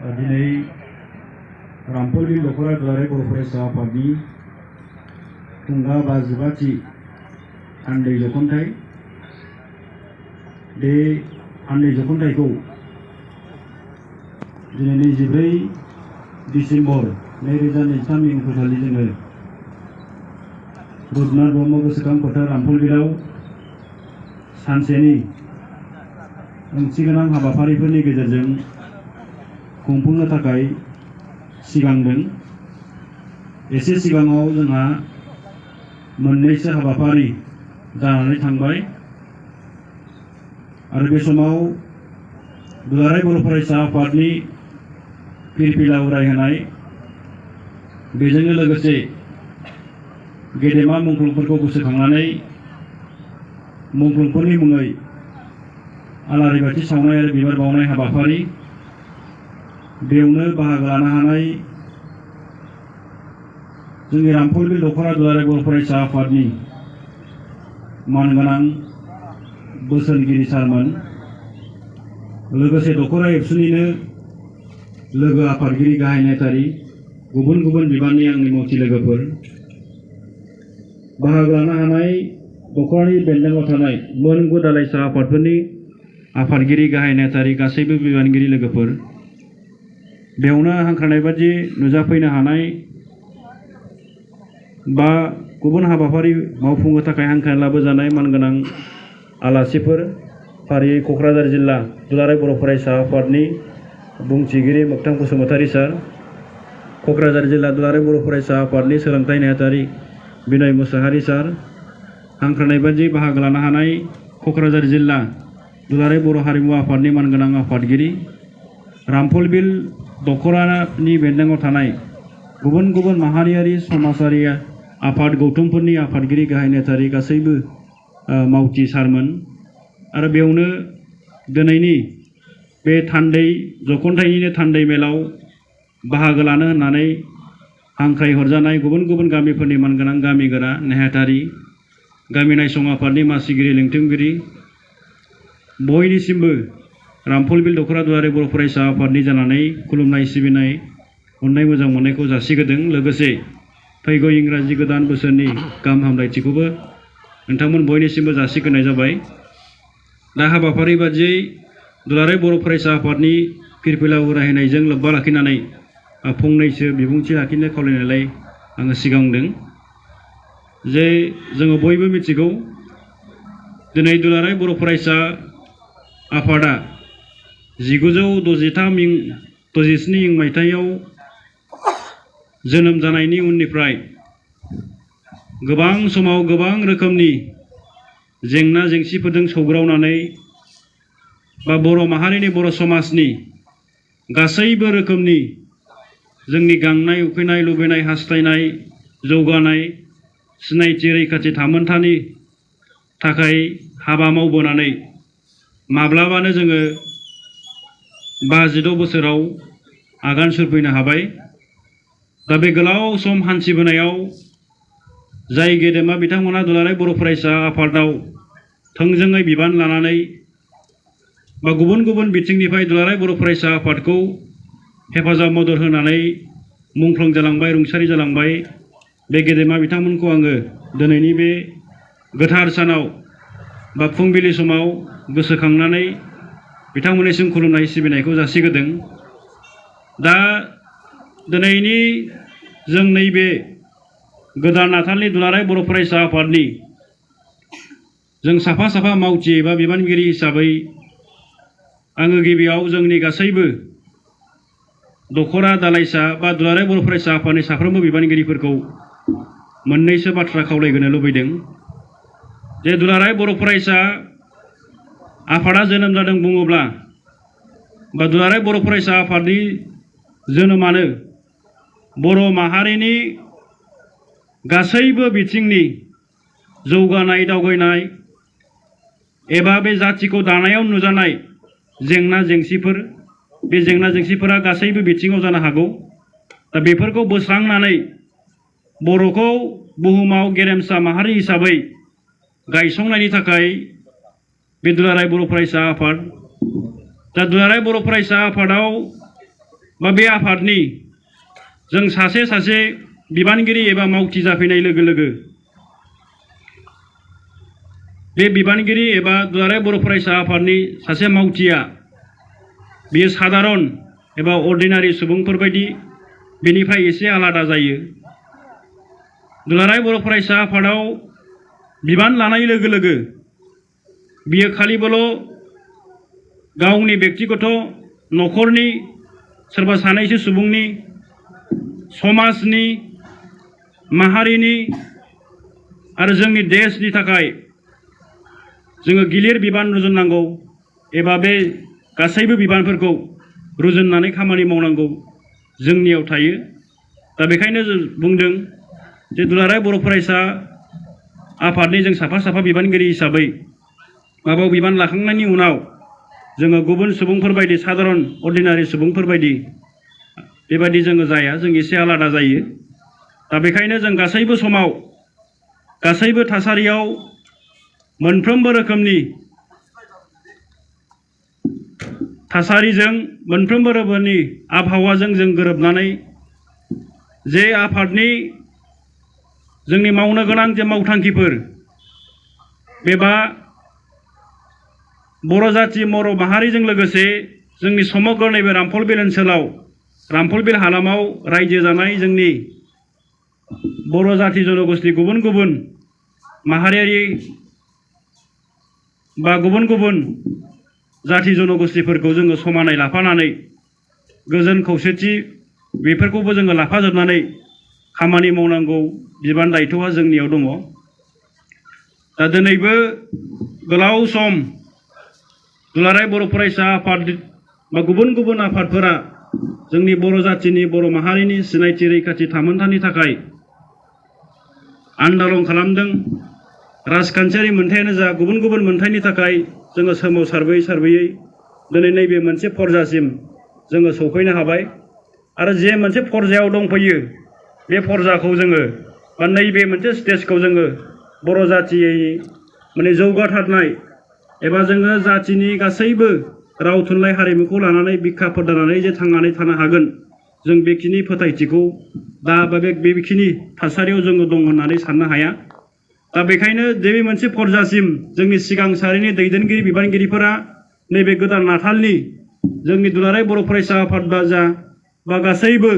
दिनै रामफलबिल दखरा दुलाराय बर' फरायसा आफादनि थुंगा 55थि आन्दै जख'न्थाइ बे आन्दै जख'न्थाइखौ दिनै 24 डिसेम्बर 2023 इंखालि जोङो रुपनाथ ब्रह्म गोसोखां फोथार रामफलबिलाव सानसेनि ओंथिगोनां हाबाफारिफोरनि गेजेरजों खुंफुंनो थाखाय सिगांदों। एसे सिगाङाव जोंहा मोननैसो हाबाफारि जानानै थांबाय आरो बे समाव दुलाराय बर' फरायसा आफादनि फिरफिला उरायहोनाय बेजोंनो लोगोसे गेदेमा मुंख्लंफोरखौ गोसोखांनानै मुंख्लंफोरनि मुङै आलारि बाथि सावनाय आरो बिबार बावनाय हाबाफारि बेयावनो बाहागो लानो हानाय जोंनि रामफलबिल दखरा दुलाराय बर' फरायसा आफादनि मानगोनां बोसोनगिरि सारमोन, लोगोसे दखरा एबसुनिनो लोगो आफादगिरि गाहाय नेहाथारि गुबुन गुबुन बिबाननि आंनि मावथि लोगोफोर, बाहागो लानो हानाय दखरानि बेन्दोङाव थानाय मोनगु दालाइसा आफादफोरनि आफादगिरि गाहाय नेहाथारि गासैबो बिबानगिरि लोगोफोर, बेयावनो हांख्रायनाय बादि नुजाफैनो हानाय बा गुबुन हाबाफारि मावफुंनो थाखाय हांख्रायना लाबोजानाय मानगोनां आलासिफोर, फारियै क'क्राझार जिल्ला दुलाराय बर' फरायसा आफादनि बुंथिगिरि मोगथां बसुमतारी सार, क'क्राझार जिल्ला दुलाराय बर' फरायसा आफादनि सोलोंथाइ नेहाथारि बिनय मुसाहारि सार, हांख्रायनाय बादि बाहागो लानो हानाय क'क्राझार जिल्ला दुलाराय बर' हारिमु आफादनि मानगोनां आफादगिरि, रामफलबिल दखरानि बेन्दोङाव थानाय गुबुन गुबुन माहारियारि समाजारि आफाद गौथुमफोरनि आफादगिरि गाहाय नेहाथारि गासैबो मावथि सारमोन आरो बेयावनो दिनैनि बे थान्दै जख'न्थाइनिनो थान्दै मेलाव बाहागो लानो होननानै हांख्राय हरजानाय गुबुन गुबुन गामिफोरनि मानगोनां गामिगोरा नेहाथारि, गामि नायसं आफादनि मासिगिरि लिंथुमगिरि बयनिसिमबो रामफलबिल दखरा दुलाराय बर' फरायसा आफादनि जानानै खुलुमनाय सिबिनाय अननाय मोजां मोननायखौ जासिग्रोदों। लोगोसे फैगौ इंराजि गोदान बोसोरनि गाहाम हामलायथिखौबो नोंथांमोन बयनिसिमबो जासिग्रोनाय जाबाय। दा हाबाफारि बादियै दुलाराय बर' फरायसा आफादनि फिरफिला उरायहोनायजों लोब्बा लाखिनानै फंनैसो बिबुंथि लाखिनो खावलायनायलाय आङो सिगांदों जे जोङो बयबो मिथिगौ दिनै दुलाराय बर' फरायसा आफादा 1967 मायथाइयाव जोनोम जानायनि उननिफ्राय गोबां समाव गोबां रोखोमनि जेंना जेंसिफोरजों सौग्रावनानै बा बर' माहारिनि बर' समाजनि गासैबो रोखोमनि जोंनि गांनाय उखैनाय लुबैनाय हास्थायनाय जौगानाय सिनायथि रैखाथि थामोन्थानि थाखाय हाबा मावबोनानै माब्लाबानो जोङो 56 बोसोराव आगान सुरफैनो हाबाय। दा बे गोलाव सम हान्थिबोनायाव जाय गेदेमा बिथांमोना दुलाराय बर' फरायसा आफादाव थोंजोङै बिबान लानानै बा गुबुन गुबुन बिथिंनिफ्राय दुलाराय बर' फरायसा आफादखौ हेफाजाब मदद होनानै मुंख्लं जालांबाय, रुंसारि जालांबाय, बे गेदेमा बिथांमोनखौ आङो दिनैनि बे गोथार सानाव बा फुंबिलि समाव गोसोखांनानै बिथांमोननिसिम खुलुमनाय सिबिनायखौ जासिग्रोदों। दा दिनैनि जों नैबे गोदान आथालनि दुलाराय बर' फरायसा आफादनि जों साफा साफा मावथि एबा बिबानगिरि हिसाबै आङो गिबियाव जोंनि गासैबो दखरा दालाइसा बा दुलाराय बर' फरायसा आफादनि साफ्रोमबो बिबानगिरिफोरखौ मोननैसो बाथ्रा खावलायग्रोनो लुबैदों जे दुलाराय बर' फरायसा आफादा जोनोम जादों बुङोब्ला बा दुलाराय बर' फरायसा आफादनि जोनोमानो बर' माहारिनि गासैबो बिथिंनि जौगानाय दावगानाय एबा बे जाथिखौ दानायाव नुजानाय जेंना जेंसिफोर, बे जेंना जेंसिफोरा गासैबो बिथिङाव जानो हागौ। दा बेफोरखौ बोस्रांनानै बर'खौ बुहुमाव गेरेमसा माहारि हिसाबै गायसंनायनि थाखाय बे दुलाराय बर' फरायसा आफाद, दा दुलाराय बर' फरायसा आफादाव बा बे आफादनि जों सासे सासे बिबानगिरि एबा मावथि जाफैनाय लोगो लोगो बे बिबानगिरि एबा दुलाराय बर' फरायसा आफादनि सासे मावथिया बेयो साधारन एबा अर्डिनारि सुबुंफोर बायदि बेनिफ्राय एसे आलादा जायो। दुलाराय बर' फरायसा आफादाव बिबान लानाय लोगो लोगो बियो खालिबोल' गावनि व्यक्तिगत न'खरनि सोरबा सानैसो सुबुंनि समाजनि माहारिनि आरो जोंनि देशनि थाखाय जोङो गिलिर बिबान रुजुननांगौ एबा बे गासैबो बिबानफोरखौ रुजुननानै खामानि मावनांगौ जोंनियाव थायो। दा बेखायनो जों बुंदों जे दुलाराय बर' फरायसा आफादनि जों साफा साफा बिबानगिरि हिसाबै माबायाव बिबान लाखांनायनि उनाव जोङो गुबुन सुबुंफोर बायदि साधारन अर्डिनारि सुबुंफोर बायदि बेबायदि जोङो जाया, जों एसे आलादा जायो। दा बेखायनो जों गासैबो समाव गासैबो थासारियाव मोनफ्रोमबो रोखोमनि थासारिजों मोनफ्रोमबो रोखोमनि आबहावाजों जों गोरोबनानै जे आफादनि जोंनि मावनो गोनां जे मावथांखिफोर बेबा बर' जाथि बर' माहारिजों लोगोसे जोंनि समग्र नैबे रामफलबिल ओनसोलाव रामफलबिल हालामाव रायजो जानाय जोंनि बर' जाथि जनगोष्ठी गुबुन गुबुन माहारियारि बा गुबुन गुबुन जाथि जनगोष्ठीफोरखौ जोङो समानै लाफानानै गोजोन खौसेथि बेफोरखौबो जोङो लाफाजोबनानै खामानि मावनांगौ बिबान दायथ'आ जोंनियाव दङ। दा दिनैबो गोलाव सम दुलाराय बर' फरायसा आफाद बा गुबुन गुबुन आफादफोरा जोंनि बर' जाथिनि बर' माहारिनि सिनायथि रैखाथि थामोन्थानि थाखाय आन्दालन खालामदों। राजखान्थियारि मोनथायानो जा गुबुन गुबुन मोनथायनि थाखाय जोङो सोमावसारबोयै दिनै नैबे मोनसे फर्जासिम जोङो सौफैनो हाबाय आरो जे मोनसे फर्जायाव दंफैयो बे फर्जाखौ जोङो बा नैबे मोनसे स्टेजखौ जोङो बर' जाथियै माने जौगाथारनाय एबा जोङो जातिनि गासैबो राव थुनलाइ हारिमुखौ लानानै बिखा फोरदानानै जे थांनानै थानो हागोन जों बेखिनि फोथायथिखौ दा बेखिनि थासारियाव जोङो दं होननानै साननो हाया। दा बेखायनो बे मोनसे फर्जासिम जोंनि सिगां सारिनि दैदेनगिरि बिबानगिरिफोरा नैबे गोदान नाथालनि जोंनि दुलाराय बर' फरायसा आफाद बा गासैबो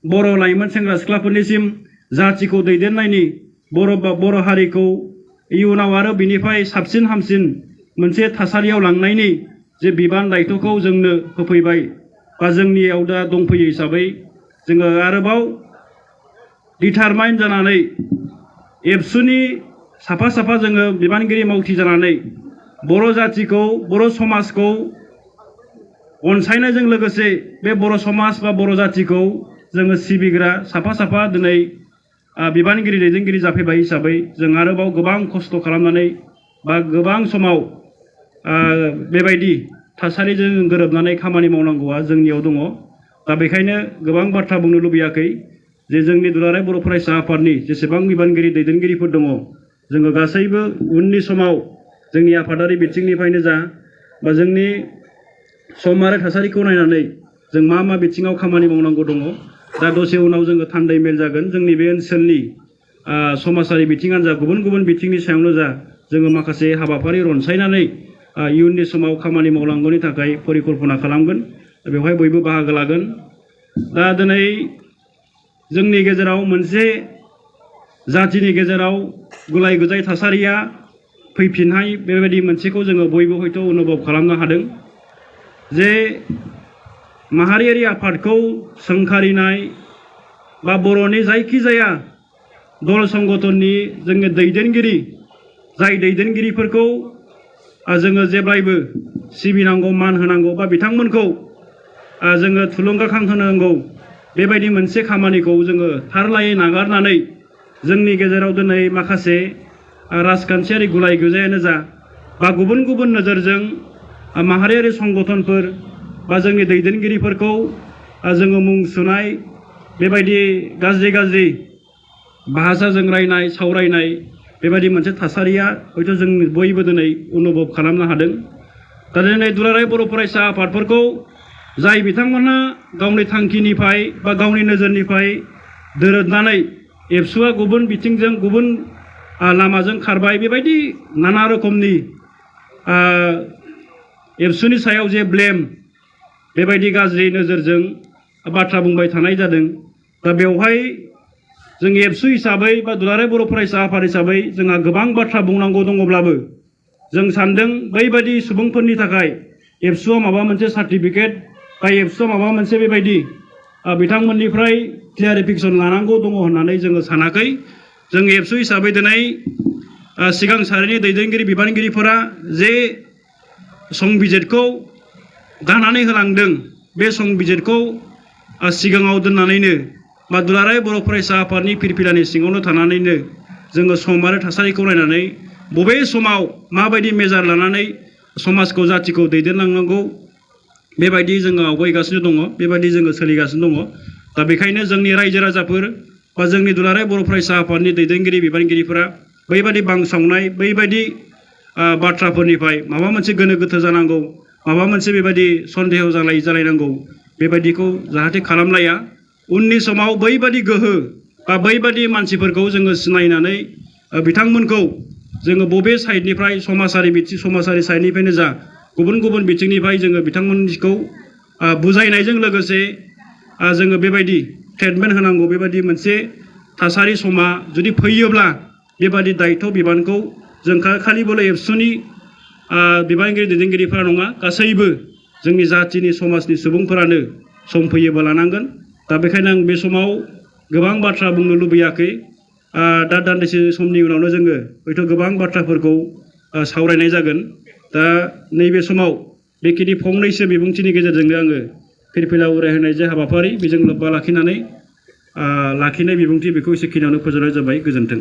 बर' लाइमोन सेंग्रा सिख्लाफोरनिसिम जातिखौ दैदेननायनि बर' हारिखौ इयुनाव आरो बिनिफ्राय साबसिन हामसिन मोनसे थासारियाव लांनायनि जे बिबान दायथ'खौ जोंनो होफैबाय बा जोंनियाव दा दंफैयो हिसाबै जोङो आरोबाव डिटारमाइन जानानै एबसुनि साफा साफा जोङो बिबानगिरि मावथि जानानै बर' जातिखौ बर' समाजखौ अनसायनायजों लोगोसे बे बर' समाज बा बर' जातिखौ जोङो सिबिग्रा साफा साफा दिनै बिबानगिरि दैदेनगिरि जाफैबाय हिसाबै जों आरोबाव गोबां खस्थ' खालामनानै बा गोबां समाव बेबायदि थासारिजों गोरोबनानै खामानि मावनांगौआ जोंनियाव दङ। दा बेखायनो गोबां बाथ्रा बुंनो लुबैयाखै जे जोंनि दुलाराय बर' फरायसा आफादनि जेसेबां बिबानगिरि दैदेनगिरिफोर दङ जोङो गासैबो उननि समाव जोंनि आफादारि बिथिंनिफ्रायनो जा बा जोंनि सम आरो थासारिखौ नायनानै जों मा मा बिथिङाव खामानि मावनांगौ दङ। दा दसे उनाव जोङो थान्दै मेल जागोन जोंनि बे ओनसोलनि समाजारि बिथिङानो जा गुबुन गुबुन बिथिंनि सायावनो जा जोङो माखासे हाबाफारि रनसायनानै इयुननि समाव खामानि मावलांगौनि थाखाय परिकल्पना खालामगोन। बेवहाय बयबो बाहागो लागोन। दा दिनै जोंनि गेजेराव मोनसे जातिनि गेजेराव गुलाय गुजाय थासारिया फैफिननाय बेबायदि मोनसेखौ जोङो बयबो हयथ' अनुभब खालामनो हादों जे माहारियारि आफादखौ सोंखारिनाय बा बर'नि जायखिजाया दल संगठननि जोंनि दैदेनगिरि जाय दैदेनगिरिफोरखौ जोङो जेब्लायबो सिबिनांगौ मान होनांगौ बा बिथांमोनखौ जोङो थुलुंगाखांहोनांगौ बेबायदि मोनसे खामानिखौ जोङो थारलायै नागारनानै जोंनि गेजेराव दिनै माखासे राजखान्थियारि गुलाय गुजायानो जा बा गुबुन गुबुन नोजोरजों माहारियारि संगठनफोर बा जोंनि दैदेनगिरिफोरखौ जोङो मुं सुनाय बेबायदि गाज्रि भाषाजों रायनाय सावरायनाय बेबायदि मोनसे थासारिया हयथ' जों बयबो दिनै अनुभब खालामनो हादों। दा दिनै दुलाराय बर' फरायसा आफादफोरखौ जाय बिथांमोनहा गावनि थांखिनिफ्राय बा गावनि नोजोरनिफ्राय दोरोदनानै एबसुआ गुबुन बिथिंजों गुबुन लामाजों खारबाय बेबायदि नाना रोखोमनि एबसुनि सायाव जे ब्लेम बेबायदि गाज्रि नोजोरजों बाथ्रा बुंबाय थानाय जादों। दा बेवहाय जों एबसु हिसाबै बा दुलाराय बर' फरायसा आफाद हिसाबै जोंहा गोबां बाथ्रा बुंनांगौ दङब्लाबो जों सानदों बैबायदि सुबुंफोरनि थाखाय एबसुआ माबा मोनसे सार्टिफिकेट बा एबसुआ माबा मोनसे बेबायदि बिथांमोननिफ्राय क्लियारिफिकेसन लानांगौ दङ होननानै जोङो सानाखै। जों एबसु हिसाबै दिनै सिगां सारिनि दैदेनगिरि बिबानगिरिफोरा जे संबिजिरखौ दानानै होलांदों बे संबिजिरखौ सिगाङाव दोननानैनो बा दुलाराय बर' फरायसा आफादनि फिरफिलानि सिङावनो थानानैनो जोङो सम आरो थासारिखौ नायनानै बबे समाव माबायदि मेजार लानानै समाजखौ जातिखौ दैदेनलांनांगौ बेबायदि जोङो आवगायगासिनो दङ, बेबायदि जोङो सोलिगासिनो दङ। दा बेखायनो जोंनि रायजो राजाफोर बा जोंनि दुलाराय बर' फरायसा आफादनि दैदेनगिरि बिबानगिरिफोरा बैबायदि बांसावनाय बैबायदि बाथ्राफोरनिफ्राय माबा मोनसे गोनो गोथो जानांगौ, माबा मोनसे बेबायदि सन्देह जालायनांगौ बेबायदिखौ जाहाथे खालामलाया। उननि समाव बैबायदि गोहो बा बैबायदि मानसिफोरखौ जोङो सिनायनानै बिथांमोनखौ जोङो बबे साइडनिफ्राय समाजारि साइडनिफ्रायनो जा गुबुन गुबुन बिथिंनिफ्राय जोङो बिथांमोनखौ बुजायनायजों लोगोसे जोङो बेबायदि ट्रिटमेन्ट होनांगौ बेबायदि मोनसे थासारि समा जुदि फैयोब्ला बेबायदि दायित्व बिबानखौ जों खालिबोल' एबसुनि बिबानगिरि दैदेनगिरिफोरा नङा गासैबो जोंनि जातिनि समाजनि सुबुंफोरानो सम फैयोबा लानांगोन। दा बेखायनो आं बे समाव गोबां बाथ्रा बुंनो लुबैयाखै। दा दान्दिसे समनि उनावनो जोङो हयथ' गोबां बाथ्राफोरखौ सावरायनाय जागोन। दा नैबे समाव बेखिनि फंनैसो बिबुंथिनि गेजेरजोंनो आङो फिरफिला उरायहोनाय जे हाबाफारि बेजों लोब्बा लाखिनानै लाखिनाय बिबुंथि बेखौ एसेखिनियावनो फोजोबनाय जाबाय। गोजोन्थों।